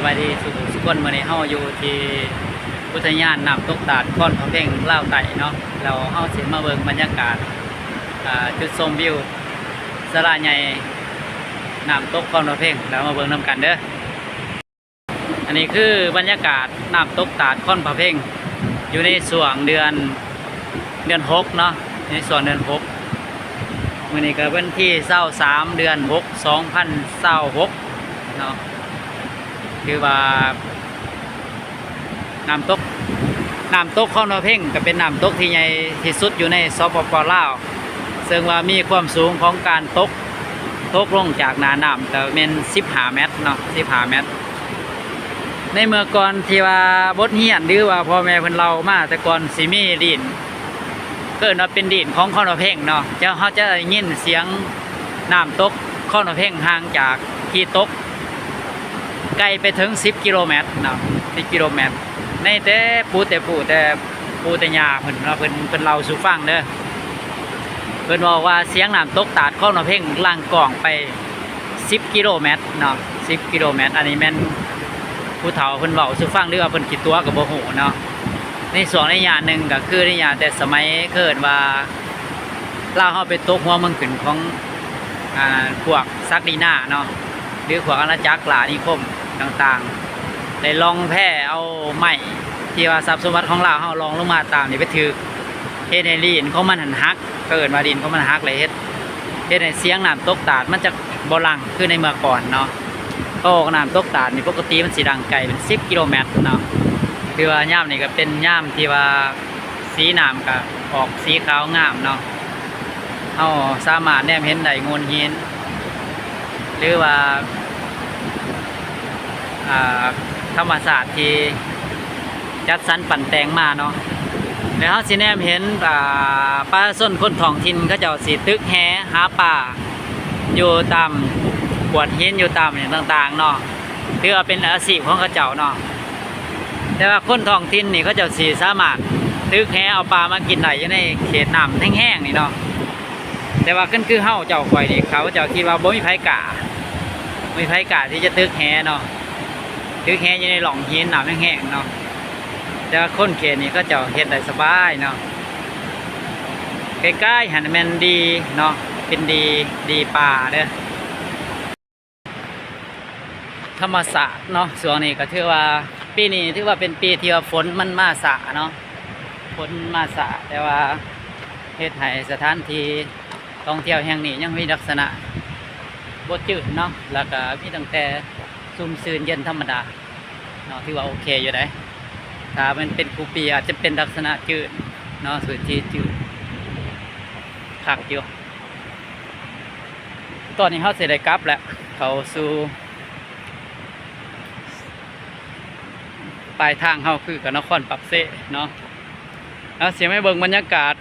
ສະບາຍດີສູ່ທຸກຄົນ, ມື້ນີ້ເຮົາຢູ່ທີ່ອຸທະຍານນ້ຳຕົກຕາດຄອນພະເພັງ ລາວໃຕ້ເນາະ, ແລ້ວເຮົາຊິມາເບິ່ງບັນຍາກາດ ອ່າ ຈຸດຊົມວິວສາລາໃຫຍ່ນ້ຳຕົກຄອນພະເພັງ, ແລ້ວມາເບິ່ງນຳກັນເດີ. ອັນນີ້ຄືບັນຍາກາດນ້ຳຕົກຕາດຄອນພະເພັງ ຢູ່ໃນຊ່ວງເດືອນ ເດືອນຫົກເນາະ, ໃນຊ່ວງເດືອນຫົກ. ມື້ນີ້ກໍວັນທີຊາວສາມ ເດືອນຫົກ ສອງພັນຊາວຫົກເນາະ, ຖືວ່ານ້ຳຕົກ ນ້ຳຕົກຄອນພະເພັງກໍເປັນນ້ຳຕົກທີ່ໃຫຍ່ທີ່ສຸດຢູ່ໃນ ສປປ ລາວ, ເຊິ່ງວ່າມີຄວາມສູງຂອງການຕົກ ຕົກລົງຈາກໜ້ານ້ຳກໍແມ່ນສິບຫ້າແມັດເນາະ, ສິບຫ້າແມັດ. ໃນເມື່ອກ່ອນທີ່ວ່າບົດຮຽນ ຫຼືວ່າພໍ່ແມ່ເພິ່ນເລົ່າມາ, ແຕ່ກ່ອນຊິມີດິນ ເອີ້ນວ່າເປັນດິນຂອງຄອນພະເພັງເນາະ, ເຈົ້າ ເຮົາຈະໄດ້ຍິນສຽງນ້ຳຕົກຄອນພະເພັງຫ່າງຈາກທີ່ຕົກໄກໄປເຖິງສິບກິໂລແມັດເນາະ, ສິບກິໂລແມັດ. ໃນແຕ່ປູ່ແຕ່ປູ່ ແຕ່ປູ່ແຕ່ຍ່າເພິ່ນເນາະ, ເພິ່ນ ເພິ່ນເລົ່າສູ່ຟັງເດີ. ເພິ່ນເວົ້າວ່າສຽງນ້ຳຕົກຕາດຄອນພະເພັງຫຼັ່ງກ້ອງໄປສິບກິໂລແມັດເນາະ, ສິບກິໂລແມັດ. ອັນນີ້ແມ່ນຜູ້ເຖົ້າເພິ່ນເວົ້າສູ່ຟັງ ຫຼືວ່າເພິ່ນຂີ້ຕົວະກໍບໍ່ຮູ້ເນາະ. ໃນຊ່ວງໄລຍະໜຶ່ງກໍຄືໄລຍະແຕ່ສະໄໝ ເອີ້ນວ່າ ລາວເຮົາໄປຕົກຫົວເມືອງຂຶ້ນຂອງ ອ່າ ພວກສັກດີນາເນາະ ຫຼືພວກອານາຈັກລານິຄົມຕ່າງໆ ໄດ້ລ່ອງແພເອົາໄມ້ທີ່ວ່າຊັບສົມບັດຂອງລາວເຮົາລ່ອງລົງມາຕາມນີ້ໄປຖືກ ເຮັດໃຫ້ດິນຂອງມັນຫັ້ນຫັກ, ເຂົາເອີ້ນວ່າດິນຂອງມັນຫັກ ແລະເຮັດ ເຮັດໃຫ້ສຽງນ້ຳຕົກຕາດມັນຈະບໍ່ຫຼັ່ງຄືໃນເມື່ອກ່ອນເນາະ. ເພາະວ່ານ້ຳຕົກຕາດນີ້ປົກກະຕິມັນຊິດັງໄກເປັນສິບກິໂລແມັດເນາະ. ຖືວ່າຍາມນີ້ກໍເປັນຍາມທີ່ວ່າ ສີນ້ຳກະອອກສີຂາວງາມເນາະ, ເຮົາສາມາດແນມເຫັນໄດ້ໂງ່ນຫີນ ຫຼືວ່າ ອ່າ ທຳມະຊາດທີ່ຈັດສັນປັນແຕ່ງມາເນາະ. ແລ້ວເຮົາຊິແນມເຫັນ ອ່າ ປະຊາຊົນຄົນທ້ອງຖິ່ນ ເຂົາເຈົ້າຊິຕຶກແຫຫາປາຢູ່ຕາມໂຂດຫີນ ຢູ່ຕາມຫຍັງຕ່າງໆເນາະ. ຖືວ່າເປັນອາຊີບຂອງເຂົາເຈົ້າເນາະ. ແຕ່ວ່າຄົນທ້ອງຖິ່ນນີ້ ເຂົາເຈົ້າຊິສາມາດຕຶກແຫເອົາປາມາກິນໄດ້ຢູ່ໃນເຂດນ້ຳແຫ້ງໆນີ້ເນາະ. ແຕ່ວ່າຄັນຄືເຮົາເຈົ້າຂ້ອຍນີ້ ເຂົາເຈົ້າຄິດວ່າບໍ່ມີໃຜກ້າ ບໍ່ມີໃຜກ້າທີ່ຈະຕຶກແຫເນາະ, ຕຶກແຫຢູ່ໃນຮ່ອງຫີນນ້ຳແຫ້ງໆເນາະ. ແຕ່ວ່າຄົນເຂດນີ້ເຂົາເຈົ້າເຮັດໄດ້ສະບາຍເນາະ. ໃກ້ໆຫັ້ນແມ່ນດີເນາະ, ເປັນດີ ດີປ່າເດີ. ທຳມະຊາດເນາະ, ຊ່ວງນີ້ກໍຖືວ່າ ປີນີ້ຖືວ່າເປັນປີທີ່ວ່າຝົນມັນມາຊ້າເນາະ, ຝົນມາຊ້າ ແຕ່ວ່າເຮັດໃຫ້ສະຖານທີ່ທ່ອງທ່ຽວແຫ່ງນີ້ຍັງມີລັກສະນະບໍ່ຈືດເນາະ, ແລ້ວກໍມີຕັ້ງແຕ່ຊຸ່ມຊື່ນເຢັນທຳມະດາເນາະ, ຖືວ່າໂອເຄຢູ່ເດ້. ຖ້າມັນເປັນຄູ່ປີອາດຈະເປັນລັກສະນະຈືດເນາະ, ພື້ນທີ່ຈືດ ຄັກຢູ່. ຕອນນີ້ເຮົາຊິໄດ້ກັບແລ້ວ ເຂົ້າສູ່ປາຍທາງເຮົາຄືກັບນະຄອນປາກເຊເນາະ. ເຮົາຊິມາເບິ່ງບັນຍາກາດ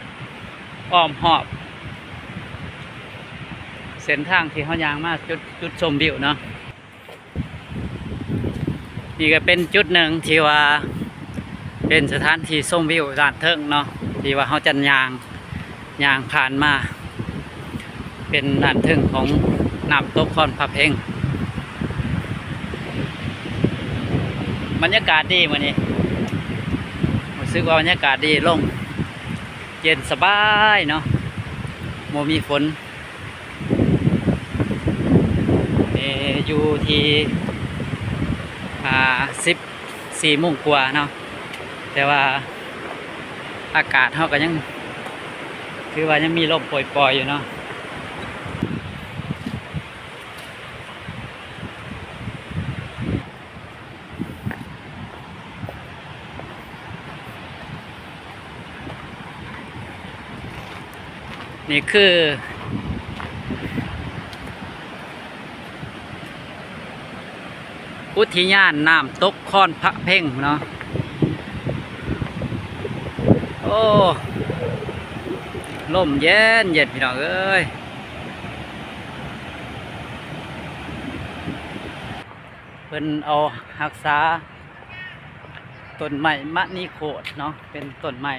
ອ້ອມຮອບເສັ້ນທາງທີ່ເຮົາຍ່າງມາຈຸດ ຈຸດຊົມວິວເນາະ. ນີ້ກໍເປັນຈຸດໜຶ່ງທີ່ວ່າເປັນສະຖານທີ່ຊົມວິວດ້ານເທິງເນາະ, ທີ່ວ່າເຮົາຈະຍ່າງ ຍ່າງຜ່ານມາ ເປັນດ້ານເທິງຂອງນ້ຳຕົກຄອນພະເພັງ. ບັນຍາກາດດີມື້ນີ້, ຮູ້ສຶກວ່າບັນຍາກາດດີ, ລົມເຢັນສະບາຍເນາະ, ບໍ່ມີຝົນ. ເອີ ຢູ່ທີ່ ອ່າ ສິບສີ່ໂມງກວ່າເນາະ, ແຕ່ວ່າອາກາດເຮົາກໍຍັງ ຖືວ່າຍັງມີລົມປ່ອຍໆຢູ່ເນາະ. ນີ້ຄືອຸທິຍານນ້ຳຕົກຄອນພະເພັງເນາະ. ໂອ້ ລົມເຢັນໆ ພີ່ນ້ອງເອີຍ. ເພິ່ນເອົາຮັກສາຕົ້ນໄມ້ມະນີໂຄດເນາະ, ເປັນຕົ້ນໄມ້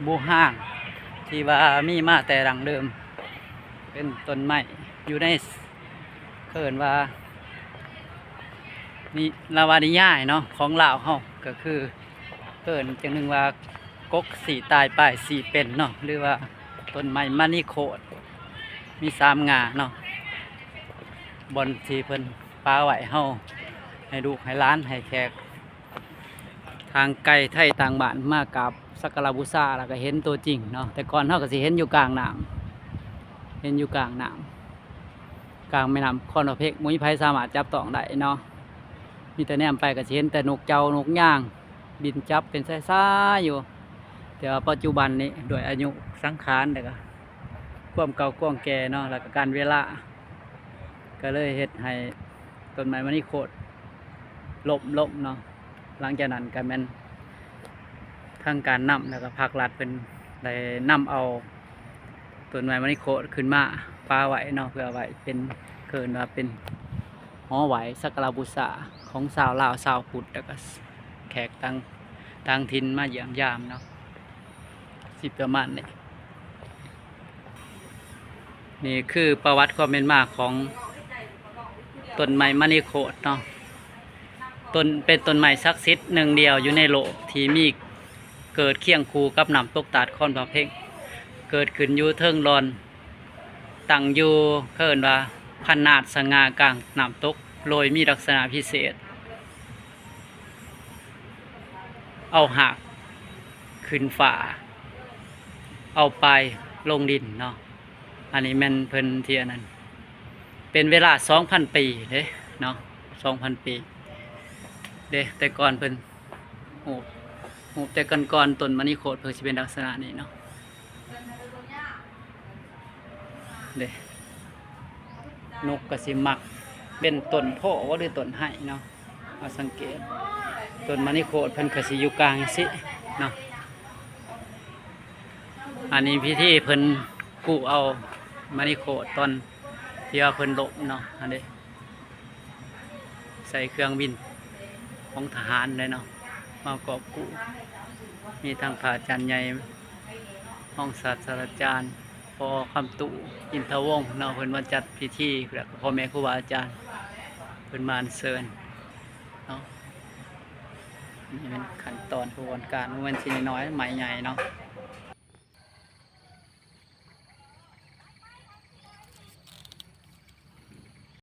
ບູຮານທີ່ວ່າມີມາແຕ່ດັ້ງເດີມ, ເປັນຕົ້ນໄມ້ຢູ່ໃນ ເອີ້ນວ່າ ນິ ນະວະນິຍາຍເນາະ ຂອງລາວເຮົາ ກໍຄືເອີ້ນຈັ່ງໜຶ່ງວ່າ ກົກສີຕາຍປາຍສີເປັນເນາະ ຫຼືວ່າຕົ້ນໄມ້ມະນີໂຄດ ມີສາມງ່າເນາະ ບ່ອນທີ່ເພິ່ນປະໄວ້ເຮົາ ໃຫ້ລູກໃຫ້ຫຼານ ໃຫ້ແຂກ ທາງໄກໄທຕ່າງບ້ານມາກາບສັກກາລະບູຊາ ແລ້ວກໍເຫັນຕົວຈິງເນາະ. ແຕ່ກ່ອນເຮົາກໍຊິເຫັນຢູ່ກາງນ້ຳ ເຫັນຢູ່ກາງນ້ຳ ກາງແມ່ນ້ຳຄອນພະເພັງ ບໍ່ມີໃຜສາມາດຈັບຕ້ອງໄດ້ເນາະ. ມີແຕ່ແນມໄປກໍຊິເຫັນແຕ່ນົກເຈົ້ານົກຍາງບິນຈັບເປັນສາຍໆຢູ່. ແຕ່ວ່າປັດຈຸບັນນີ້ ດ້ວຍອາຍຸສັງຂານ ແລ້ວກໍຄວາມເກົ່າຄວາມແກ່ເນາະ ແລ້ວກໍການເວລາ ກໍເລີຍເຮັດໃຫ້ຕົ້ນໄມ້ມະນີໂຄດລົ້ມລົງເນາະ. ຫຼັງຈາກນັ້ນກໍແມ່ນທາງການນຳ ແລ້ວກໍພາກລັດເພິ່ນໄດ້ນຳເອົາຕົ້ນໄມ້ມະນີໂຄດຂຶ້ນມາປະໄວ້ເນາະ ເພື່ອໄວ້ເປັນ ເອີ້ນວ່າເປັນຫໍໄຫວ້ສັກກາລະບູຊາຂອງຊາວລາວ ຊາວພຸດ ແລ້ວກໍແຂກຕ່າງ ຕ່າງຖິ່ນມາຢ້ຽມຢາມເນາະ ຊິປະມານນີ້. ນີ້ຄືປະຫວັດຄວາມເປັນມາຂອງຕົ້ນໄມ້ມະນີໂຄດເນາະ. ຕົ້ນ ເປັນຕົ້ນໄມ້ສັກສິດໜຶ່ງດຽວຢູ່ໃນໂລກທີ່ມີເກີດຄຽງຄູ່ກັບນ້ຳຕົກຕາດຄອນພະເພັງ ເກີດຂຶ້ນຢູ່ເທິງດອນ ຕັ້ງຢູ່ ເຂົາເອີ້ນວ່າ ຂະໜາດສະຫງ່າກາງນ້ຳຕົກ ໂດຍມີລັກສະນະພິເສດ ເອົາຮາກຂຶ້ນຟ້າ ເອົາປາຍລົງດິນເນາະ. ອັນນີ້ແມ່ນເພິ່ນທີ່ອັນນັ້ນ ເປັນເວລາສອງພັນປີເດ້ເນາະ ສອງພັນປີເດ້. ແຕ່ກ່ອນເພິ່ນ ຮູບ ຮູບແຕ່ກ່ອນໆ ຕົ້ນມະນີໂຄດເພິ່ນຊິເປັນລັກສະນະນີ້ເນາະ. ເດ້ ນົກກໍຊິມັກເປັນຕົ້ນໂພ ຫຼືຕົ້ນໄຮເນາະ. ເຮົາສັງເກດ ຕົ້ນມະນີໂຄດເພິ່ນກໍຊິຢູ່ກາງຈັ່ງຊີ້ເນາະ. ອັນນີ້ພິທີເພິ່ນກູ້ເອົາມະນີໂຄດຕອນທີ່ວ່າເພິ່ນລົ້ມເນາະ. ອັນນີ້ ໃສ່ເຄື່ອງບິນຂອງທະຫານເລີຍເນາະ ມາກອບກູ້. ມີທັງພະອາຈານໃຫຍ່ ຮອງສາດສະດາຈານ ພໍຄຳຕູ້ ອິນທະວົງເນາະ ເພິ່ນມາຈັດພິທີ ແລ້ວກໍພໍ່ແມ່ຄູບາອາຈານເພິ່ນມາອັນເຊີນເນາະ. ນີ້ແມ່ນຂັ້ນຕອນຂະບວນການ ບໍ່ແມ່ນຊິນ້ອຍໆ ໄມ້ໃຫຍ່ເນາະ.